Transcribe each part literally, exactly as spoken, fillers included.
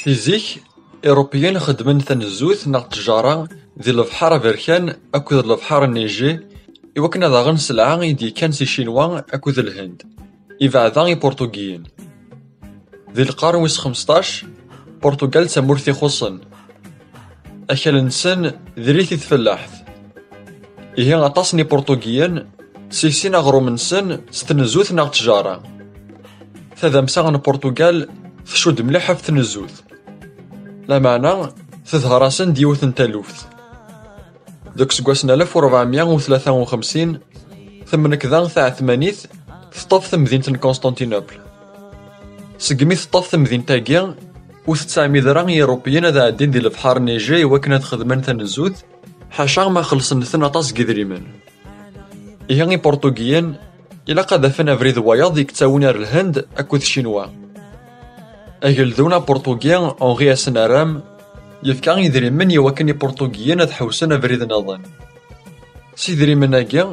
Si zik, Iṛupiyen xeddmen tanezzut neɣ ttjara di lebḥer aberkan akked lebḥer n Égée, iwakken ad aɣen sselɛa i d-yekkan si Ccinwa akked Lhend, ibeɛda Ipuṛtugiyen. Di lqern wis xmesṭac, Puṛtugal d tamurt ixuṣṣen. Akal-nsen diri-t i tfellaḥt. Ihi aṭas n Ipuṛtugiyen ssisin aɣrum-nsen s tnezzut neɣ ttjara. Tadamsa n Puṛtugal tcudd mliḥ ɣef tnezzut. Lameɛna, tedher-asen-d yiwet n taluft. Deg useggas n alef u ṛebɛemya u tlata u xemsin, tamnekda taɛetmanit teṭṭef temdint n Constantinople. Segmi teṭṭef temdint-agi, ur tettɛemmid ara i Iṛupiyen ad ɛeddin di lebḥer n Égée iwakken ad xedmen tanezzut, ḥaca ma xellṣen-ten aṭas n yidrimen. Ihi Ipuṛtugiyen, ilaq ad afen abrid wayeḍ i yettawin ar Lhend akked Ccinwa. Ageldun apuṛtugi Henri Asnaram yefka idrimen iwakken Ipuṛtugiyen ad ḥewsen abrid nniḍen. S idrimen-agi,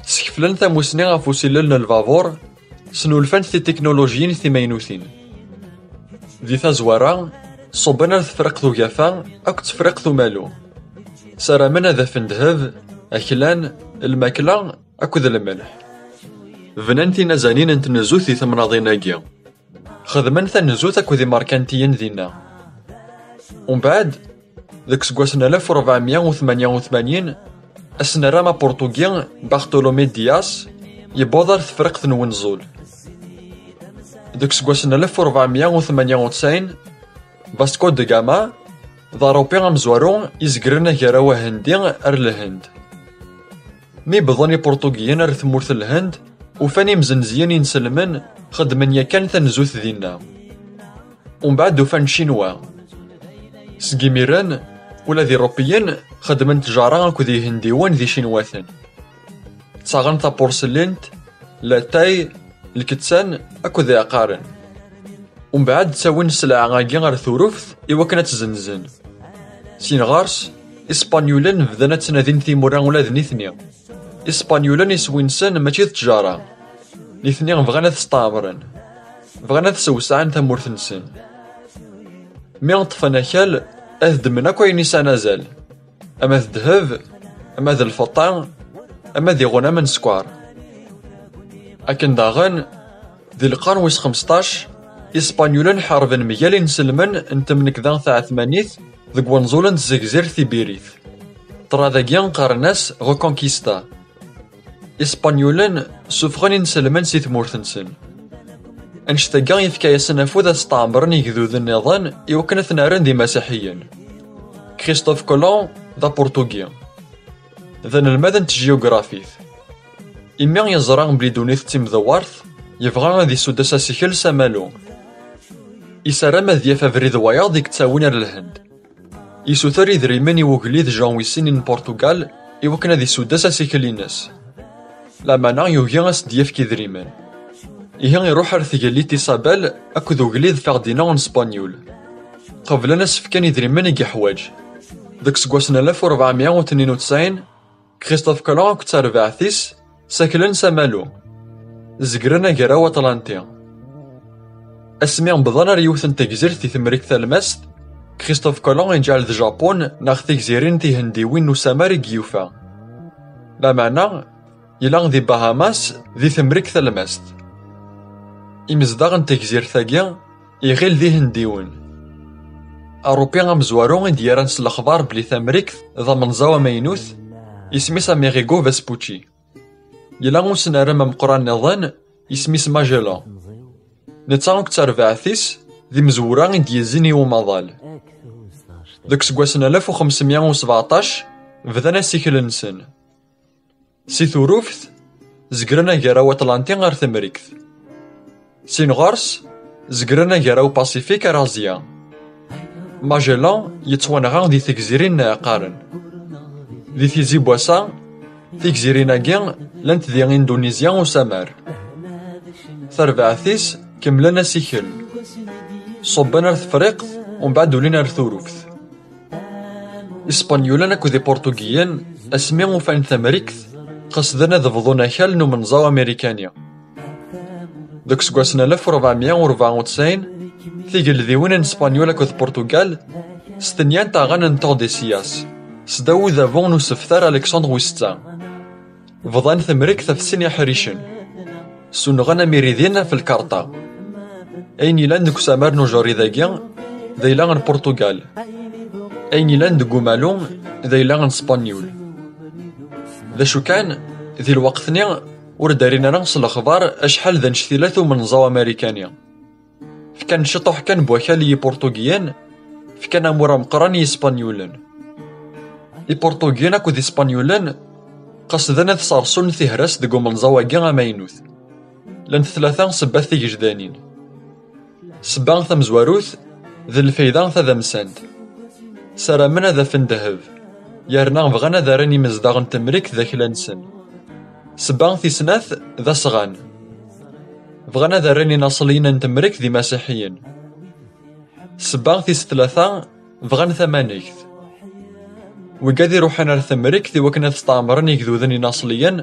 skeflen tamusni ɣef usilel n lbabuṛ, snulfan titiknulujiyin timaynutin. Di tazwara, ṣubben ar Tefriqt Ugafa akked Tefriqt Umalu. Saramen ad afen ddheb, aklan, lmakla akked lmelḥ. Bnan tinazanin n tnezzut di temnaḍin-agi. Xedmen tanezzut akked imerkantiyen dinna. Umbeɛd, deg useggas n alef u ṛebɛemya u tmanya u tmanyin, asnaram apuṛtugi Bartolomé Dias yewweḍ ar Tefriqt n Wenẓul. Deg useggas n alef u ṛebɛemya u tmanya u tesɛin, Vasco da Gama d Aṛupi amezwaru izegren agaraw ahendi ar Lhend. Mi wwḍen Ipuṛtugiyen ar tmurt n Lhend, ufan imzenziyen inselmen xeddmen yakan tanezzut dinna. Umbeɛd ufan Ccinwa. Seg imiren, ula d Iṛupiyen xeddmen ttjara akked Ihendiwen d Icinwaten. Ttaɣen tapuṛsellint, latay, lkettan akked iɛeqqaren. Umbeɛd ttawin sselɛa-agi ɣer Turuft iwakken ad tt-zzenzen. Sin ɣer-s, Ispenyulen bdan ad ttnadin timura ula d nitni. Ispenyulen iswi-nsen mačči d ttjara. Nitni bɣan ad steɛmren. Bɣan ad sewsɛen tamurt-nsen. Mi ṭṭfen akal, ad ddmen akk ayen isɛan azal. Ama d ddheb, ama d lfeṭṭa, ama d iɣunam n sskeṛ. Akken daɣen, di lqern wis xmesṭac, Ispenyulen ḥerben mgal inselmen n temnekda taɛetmanit deg wenẓul n tzegzirt Tibirit. Ṭṭrad agi qqaren-as Reconquista. Ispenyulen ssufɣen inselmen si tmurt-nsen. Annect-agi yefka-yasen afud ad steɛmren igduden nniḍen iwakken ad ten-rren d imasiḥiyen. Christophe Colomb d apuṛtugi. D anelmad n tjiugrafit. Imi yeẓra belli ddunit d timdewwert, yebɣa ad isuddes asikel s amalu. Isaram ad yaf abrid wayeḍ i yettawin ar Lhend. Isuter idrimen i ugellid Jean wis sin n Puṛtugal iwakken ad isuddes asikel-ines. Lameɛna yugi ad s-d-yefk idrimen. Ihi iruḥ ar tgellidt Isabel akked ugellid Ferdinand n Spenyul. Qeblen ad s-fken idrimen i yeḥwaǧ. Deg useggas n alef u ṛebɛemya u tnin u tesɛin, Christophe Colomb akked terbaɛt-is saklen s amalu. Zegren Agraw Aṭlanti. Asmi wwḍen ar yiwet n tegzirt di Temrikt Talmast, Christophe Colomb iǧɛel d Japun neɣ tigzirin tihendiwin n usamar i yufa. Lameɛna, yella di Bahamas di Temrikt Talmast. Imezdaɣ n tegzirt-agi iɣil d Ihendiwen. Aṛupi amezwaru i d-yerran s lexbar belli Tamrikt d amenẓaw amaynut, isem-is Amerigo Vespucci. Yella usnarem ameqqran nniḍen, isem-is Magellan. Netta akked terbaɛt-is d imezwura i d-yezzin i umaḍal. Deg useggas n alef u xemsemya u sbeɛṭac, bdan asikel-nsen. Si Turuft, zegren Agraw Aṭlanti ar Temrikt. Sin ɣer-s, zegren Agraw Pasifik ar Azya. Magellan yettwanɣa di tegzirin n Iɛeqqaren. Di tizi n wass-a, tigzirin-agi llant di Indunizya usamar. Tarbaɛt-is kemmlen asikel. Ṣubben ar Tefriqt, umbeɛd ulin ar Turuft. Ispenyulen akked Ipuṛtugiyen, asmi ufan Tamrikt, qesden ad bḍun akal n umenẓaw amirikani. Deg useggas n alef u ṛebɛemya u rebɛa u tesɛin, Tigeldiwin n Spanyul akked Portugal stenyant aɣan n Tordesillas sdaw udabu n usebter Alexandre wis setta. Bḍan Temrikt ɣef sin iḥricen, sunɣen amiridin ɣef lkarṭa. Ayen ilan deg usamar n ujuri-dagi d ayla n Portugal. Ayen ilan deg umalu d ayla n Spanyul. D acu kan, di lweqt-nni ur d-rrin ara s lexbar acḥal d anectilat umenẓaw amarikani. Fkan ciṭuḥ kan n wakal i Yipuṛtugiyen, fkan amur ameqqran i Yispanyulen. Ipuṛtugiyen akked Ispanyulen qesden ad sserṣun tihras deg umenẓaw-agi amaynut. Llant tlata ssebbat tigejdanin. Ssebba tamezwarut d lfayda tadamsant. Ssaramen ad afen ddheb, yerna bɣan ad rren imezdaɣ n Temrikt d akla-nsen. Ssebba tis snat d asɣan. Bɣan ad rren inaṣliyen n Temrikt d imasiḥiyen. Ssebba tis tlata, bɣan tamanegt. Wigad iruḥen ar Temrikt i wakken ad steɛmren igduden inaṣliyen,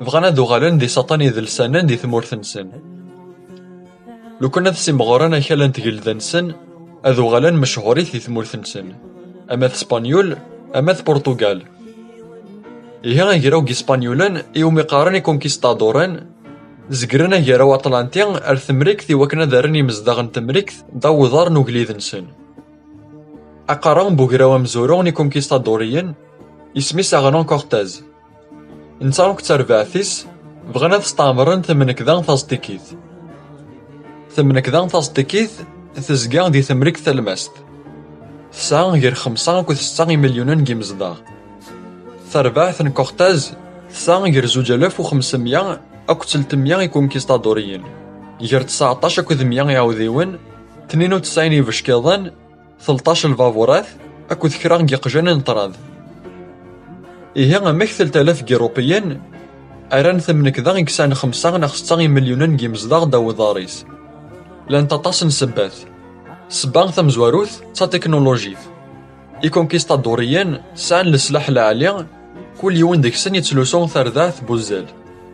bɣan ad uɣalen d isaṭan idelsanen di tmurt-nsen. Lukan ad simɣuren akal n tgelda-nsen, ad uɣalen mechurit di tmurt-nsen, ama d Spanyul, ama d Portugal. Ihi agraw n Yispanyulen iwumi qqaren ikunkistaduren, zegren agaraw Aṭlanti ar Temrikt i wakken ad rren imezdaɣ n Temrikt d awḍar n ugellid-nsen. Aqerra n ugraw amezwaru n ikunkistaḍuriyen, isem-is Hernán Cortés. Netta akked terbaɛt-is bɣan ad steɛmren tamnekda taẓtikit. Tamnekda taẓtikit tezga di Temrikt Talmast. Tesɛa gar xemsa akked setta imelyunen n yimezdaɣ. Tarbaɛt n Cortés tesɛa gar zuǧ alaf u xemsemya akked telt mya ikunkistaḍuriyen, gar tseɛṭac akked mya iɛudiwen, tnin u tesɛin ibeckiḍen, tleṭṭac lbaburat akked kra n yiqjan n ṭṭrad. Ihi, amek telt alaf n Yirupiyen rran tamnekda i yesɛan xemsa neɣ setta imelyunen n yimezdaɣ ddaw uḍar-is? Llant aṭas n ssebbat. Ssebba tamezwarut d tatiknulujit. Ikunkistaḍuriyen sɛan leslaḥ lɛali, kul yiwen deg-sen yettlusu tardaɛt n wuzzal,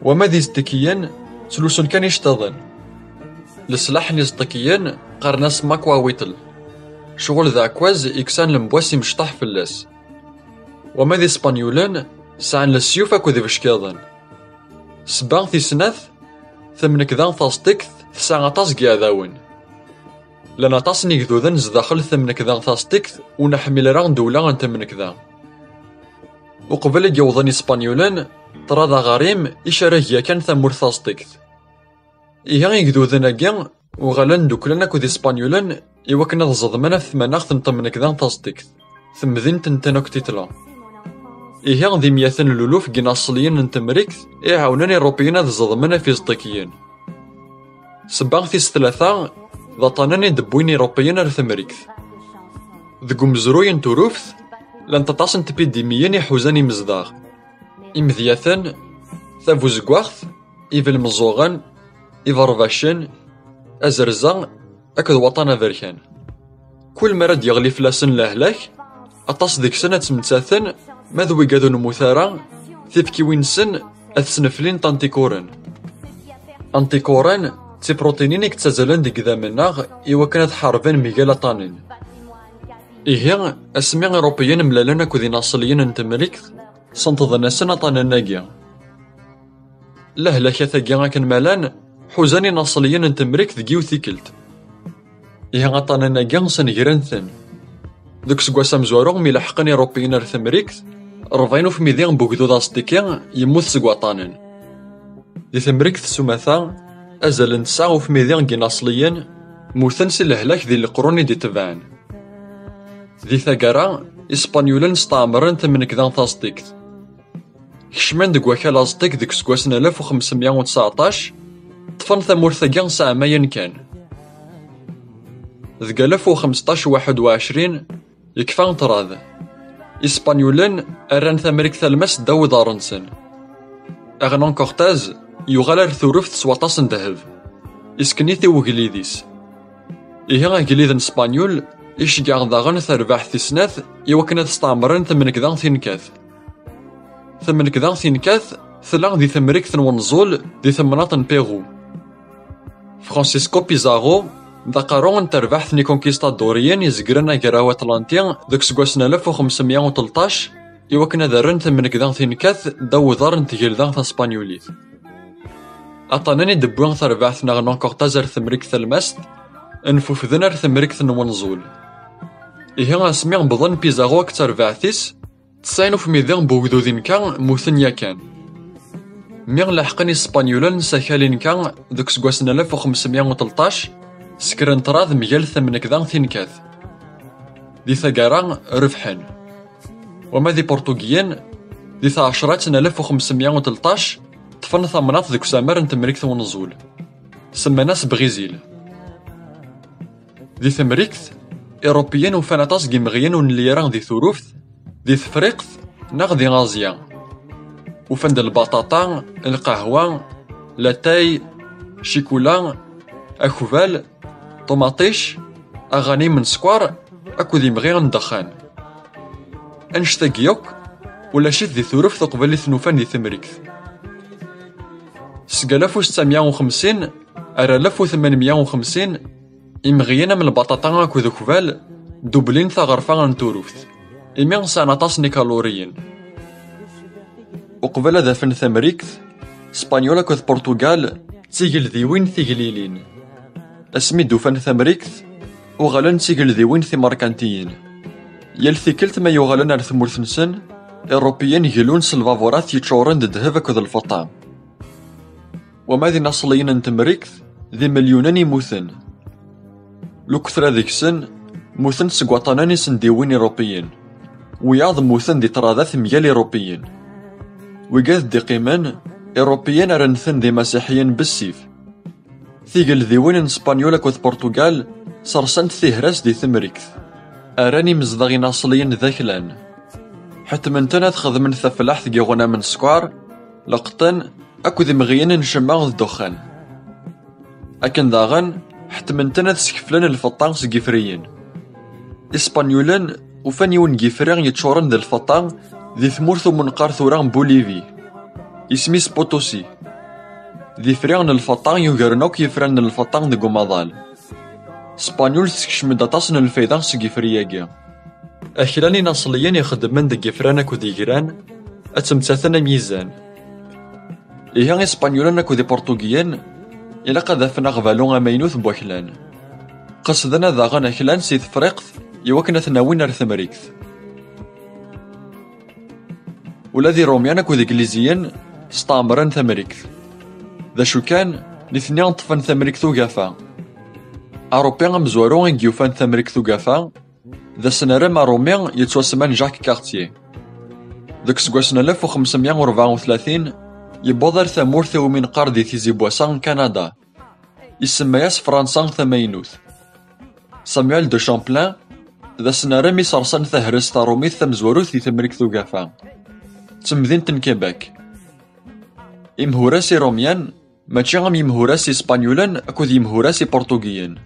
wama d Iẓdikiyen ttlusun kan iceṭṭiḍen. Leslaḥ n Iẓdikiyen qqaren-as Makuawitl, ccɣel d aɛekkaz i yesɛan lemwas imecṭaḥ fell-as. Wama d Ispanyulen sɛan lesyuf akked ibeckiḍen. Ssebba tis snat, tamnekda taẓtikt tesɛa aṭas n yiɛdawen. Llan aṭas n yigduden zdaxel tamnekda taẓtikt ur neḥmil ara ddewla n tamnekda. Uqbel i yewḍen Ispanyulen, ṭṭrad aɣarim icarag yakan tamurt taẓtikt. Ihi igduden-agi uɣalen dduklen akked Ispanyulen i wakken ad ẓeḍmen ɣef tmanaɣt n temnekda taẓtikt, temdint n Tenochtitlan. Ihi d imyaten n luluf n yinaṣliyen n Temrikt i iɛawnen Irupiyen ad ẓeḍmen ɣef Iẓdikiyen. Ssebba tis tlata d aṭṭanen i d-wwin Irupiyen ar Temrikt. Deg umezruy n Turuft, llant aṭas n tpidimiyin iḥuzan imezdaɣ. Imedyaten, tabuzeggaɣt, ibelmeẓẓuɣen, iberbacen, azerza akked waṭṭan aberkan. Kul mi ara d-yeɣli fell-asen lehlak, aṭas deg-sen ad ttmettaten, ma d wigad ur nemmut ara, tibkiwin-nsen ad sneflint antikuren. Antikuren d tiprutinin i yettazzalen deg idammen-nneɣ i wakken ad ḥarben mgal aṭṭanen. Ihi, asmi Irupiyen mlalen akked inaṣliyen n Temrikt, senṭḍen-asen aṭṭanen-agi. Lehlakat-agi akken ma llan, ḥuzan inaṣliyen n Temrikt deg yiwet tikkelt. Ihi aṭṭanen-agi snegren-ten. Deg useggas amezwaru mi leḥqen Irupiyen ar Temrikt, rebɛin ufmidi n ugdud aẓtiki yemmut seg waṭṭanen. Di Temrikt s umata, azal n tesɛa ufmidi n yinaṣliyen mmuten si lehlak di leqrun i d-itebɛen. Di taggara, Ispanyulen steɛmren tamnekda taẓtikt. Kecmen deg wakal aẓṭik deg useggas n alef u xemsemya u tseɛṭac, ṭṭfen tamurt-agi s ɛamayen kan. Deg alef u xemseṭṭac waḥed u ɛecrin, yekfa ṭṭrad. Ispanyulen rran Tamrikt Talmast ddaw uḍar-nsen. Hernán Cortés yuɣal ar Turuft s waṭas n ddheb. Isken-it i ugellid-is. Ihi agellid n Spanyul iceggeɛ daɣen tarbaɛt tis snat i wakken ad steɛmren tamnekda tinkat. Tamnekda tinkat tella di Temrikt n Wenẓul di temnaḍt n Pérou. Francisco Pizarro, D aqerru n terbaɛt n ikunkistaḍuriyen izegren agraw atlanti deg useggas n alef u xemsemya u tleṭṭac, i wakken ad rren tamnekda tinkat ddaw uḍar n tgelda taspanyulit. Aṭṭanen i d-tewwi terbaɛt neɣ Nankortaz ar Temrikt Talmast, nfufden ar Temrikt n Wenẓul. Ihi asmi wwḍen Pizarro akked terbaɛt-is, tesɛin ufmidi n wegdud inka mmuten yakan. Mi leḥqen Ispenyulen s akal inka deg useggas n alef u xemsemya u tleṭṭac, sekren ṭṭrad mgal tamnekda tinkat. Di taggara, rebḥen. Wama d Ipuṛtugiyen, di tɛecṛat n alef u xemsemya u tleṭṭac, ṭṭfen tamnaḍt deg usamar n Temrikt Wenẓul. Semman-as Brizil. Di Temrikt, Iṛupiyen ufan aṭas n yimeɣyen ur nelli ara di Turuft, di Tefriqt neɣ di Azya. Ufan-d lbaṭaṭa, lqahwa, latay, ccikula, akbal, ṭumaṭic, aɣanim n sskeṛ akked imɣi n ddexxan. Annect-agi akk, ulac-it di Turuft uqbel i ten-ufan di Temrikt. Seg alef u settemya u xemsin ar alef u tmenmya u xemsin, imeɣyen am lbaṭaṭa akked ukbal dublin taɣerfa n Turuft, imi sɛan aṭas n ikaluriyen. Uqbel ad afen Tamrikt, Spanyul akked Puṛtugal d tigeldiwin tiglilin. Asmi d-ufan Tamrikt, uɣalen d tigeldiwin timerkantiyin. Yal tikkelt ma yuɣalen ar tmurt-nsen, Iṛupiyen gellun s lbaburat yeččuren d ddheb akked lfeṭṭa. Wama d inaṣliyen n Temrikt, d imelyunen i mmuten. Luktra deg-sen, mmuten seg waṭṭanen i sen-d-iwwin Iṛupiyen. Wiyaḍ mmuten di ṭṭradat mgal Iṛupiyen. Wigad d-iqqimen, Iṛupiyen rren-ten d imasiḥiyen bessif. Tigeldiwin n Spanyul akked Puṛtugal sersent tihras di Temrikt. Rran imezdaɣ inaṣliyen d aklan. Ḥettmen-ten ad xedmen tafellaḥt deg iɣunam n sskeṛ, leqṭen akked imeɣyen n ccemma d ddexxan. Akken daɣen, ḥettmen-ten ad skeflen lfeṭṭa seg ifriyen. Ispanyulen ufan yiwen n yifri yeččuren d lfeṭṭa di tmurt umenqar tura n Bulivi. Isem-is Potosi. D ifri n lfeṭṭa yugaren akk yifran n lfeṭṭa deg umaḍal. Spanyul tekcem-d aṭas n lfayda seg yifri-agi. Aklan inaṣliyen ixeddmen deg yifran akked yigran, ad ttmettaten am yizan. Ihi Ispanyulen akked Ipuṛtugiyen, ilaq ad afen aɣbalu amaynut n waklan. Qesden ad aɣen aklan si Tefriqt i wakken ad ten-awin ar Temrikt. Ula d Iṛumyen akked Igliziyen steɛmren Tamrikt. D acu kan, nitni ṭṭfen Tamrikt ugafa. Aṛupi amezwaru i yufan Tamrikt ugafa, d asnerrem aṛumi yettwasemman Jacques Cartier. Deg useggas n alef u xemsemya u rebɛa u tlatin, yewweḍ ar tamurt iwumi neqqar di tizi n wass-a Kanada. Isemma-yas Fransa tamaynut. Samuel de Champlain d asnerrem i isersen tahrest taṛumit tamezwarut di Temrikt ugafa, d temdint n Québec. Imhura-s Iṛumyen mačči am yimhura-s Ispanyulen akked yimhura-s Ipuṛtugiyen.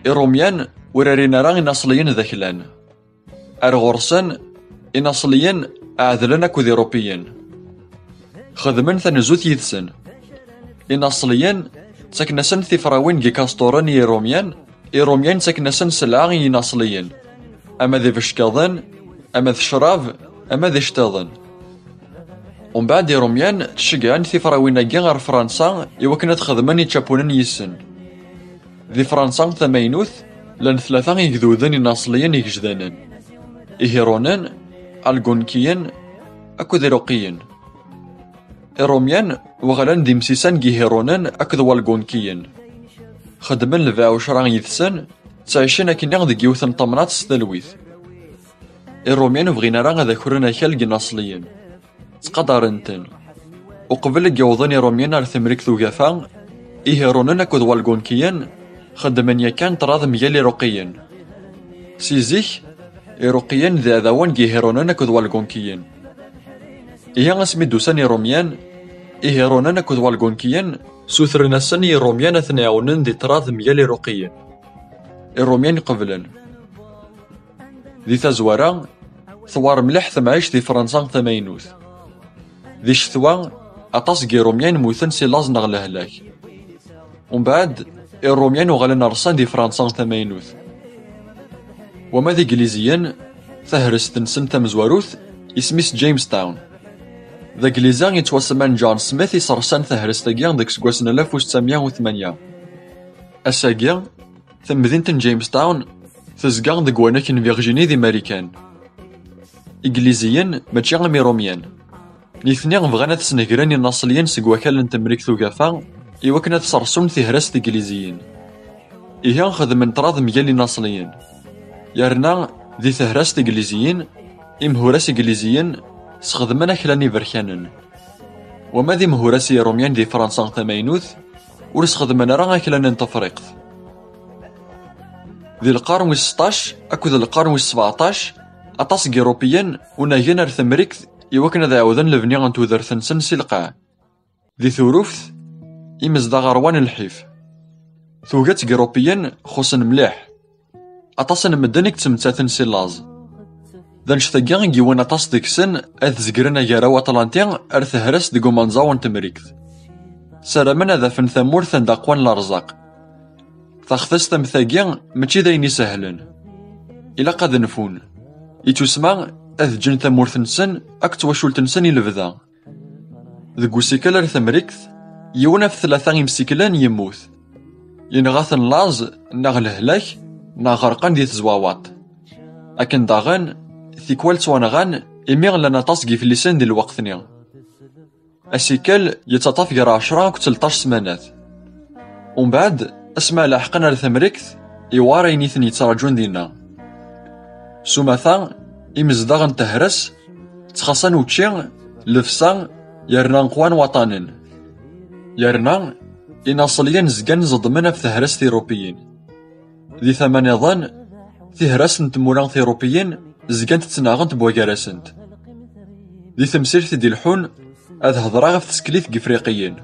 Iṛumyen ur rrin ara inaṣliyen d aklan. Ar ɣur-sen, inaṣliyen ɛedlen akked Iṛupiyen. Xedmen tanezzut yid-sen. Inaṣliyen ttaken-asen tifrawin n yikasturen i Iṛumyen, Iṛumyen ttaken-asen sselɛa i yinaṣliyen, ama d ibeckiḍen, ama d ccrab, ama d iceṭṭiḍen. Umbeɛd Iṛumyen ttceggɛen tifrawin-agi ɣer Fransa i wakken ad xedmen ičapunen yis-sen. Di Fransa tamaynut, llan tlata igduden inaṣliyen igejdanen: Ihirunen, Algunkiyen akked Iruqiyen. Iṛumyen uɣalen d imsisan n Yihirunen akked Walgunkiyen. Xedmen lbiɛ ucra yid-sen, ttɛicen akkenni deg yiwet n temnaḍt s talwit. Iṛumyen ur bɣin ara ad akren akal n yinaṣliyen. Ttqadaren-ten. Uqbel i yewḍen Iṛumyen ar Temrikt ugafa, Ihirunen akked Walgunkiyen xeddmen yakan ṭṭrad mgal Iruqiyen. Si zik, Iruqiyen d iɛdawen n Yihirunen akked Walgunkiyen. Ihi asmi d-usan Iṛumyen, Ihirunen akked Walgunkiyen sutren-asen i Iṛumyen ad ten-ɛawnen di ṭṭrad mgal Iruqiyen. Iṛumyen qeblen. Di tazwara, tewɛer mliḥ temɛict di Fransa tamaynut. Di ccetwa, aṭas n Yiṛumyen mmuten si laẓ neɣ lehlak. Umbeɛd, Irumyen uɣalen rṣan di Fransa tamaynut. Wama d Igliziyen, tahrest-nsen tamezwarut, isem-is Jamestown. D Aglizi yettwasemman John Smith i isersan tahrest-agi deg iseggasen alaf u settemya u tmanya. Ass-agi, tamdint n Jamestown tezga deg wanak n Virginie di Marikan. Igliziyen mačči am Irumyen. Nitni bɣan ad snegren inaṣliyen seg wakal n Temrikt Ugafa i wakken ad sersun tihrest Igliziyen. Ihi xedmen ṭṭrad mgal inaṣliyen. Yerna di tehrest Igliziyen, imhuras Igliziyen sxedmen aklan iberkanen. Wama d imhuras Irumyen di Fransa tamaynut, ur sxedmen ara aklan n Tefriqt. Di lqern wis seṭṭac akked lqern wis sebɛeṭṭac, aṭas n Yirupiyen unagen ar Temrikt i wakken ad ɛawden lebni n tudert-nsen si lqaɛ. Di Turuft, imezdaɣ ṛwan lḥif. Tuget n Yirupiyen xuṣṣen mliḥ. Aṭas n medden i yettmettaten si laẓ. D annect-agi i yiwen aṭas deg-sen ad zegren Agaraw Aṭlanti ar tehrest deg umenẓaw n Temrikt. Ssaramen ad afen tamurt anda qwan lerẓaq. Taxtast am tagi mačči d ayen isehlen. Ilaq ad nfun. Ittusma ad ǧǧen tamurt-nsen akked twacult-nsen i lebda. Deg usikel ar Temrikt, yiwen ɣef tlata imsiklen yemmut. Yenɣa-ten laẓ, neɣ lehlak, neɣ ɣerqen di tezwawaṭ. Akken daɣen, tikwal ttwanɣan imi llan aṭas n yiflisen di lweqt-nni. Asikel yettaṭṭaf gar ɛecra akked tleṭṭac ssmanat. Umbeɛd, asmi leḥqen ar Temrikt, iwar ayen i ten-yettraǧun dinna. S umata, imezdaɣ n tehres ttxaṣan učči, llebsa, yerna qwan waṭanen. Yerna, inaṣliyen zgan ẓeḍmen ɣef tehrest Irupiyin. Di tama niḍen, tihrest n tmura tirupiyin zgant ttnaɣent bwagar-asent. Di temsirt i d-ileḥḥun, ad hedreɣ ɣef tseklit deg Ifriqiyen.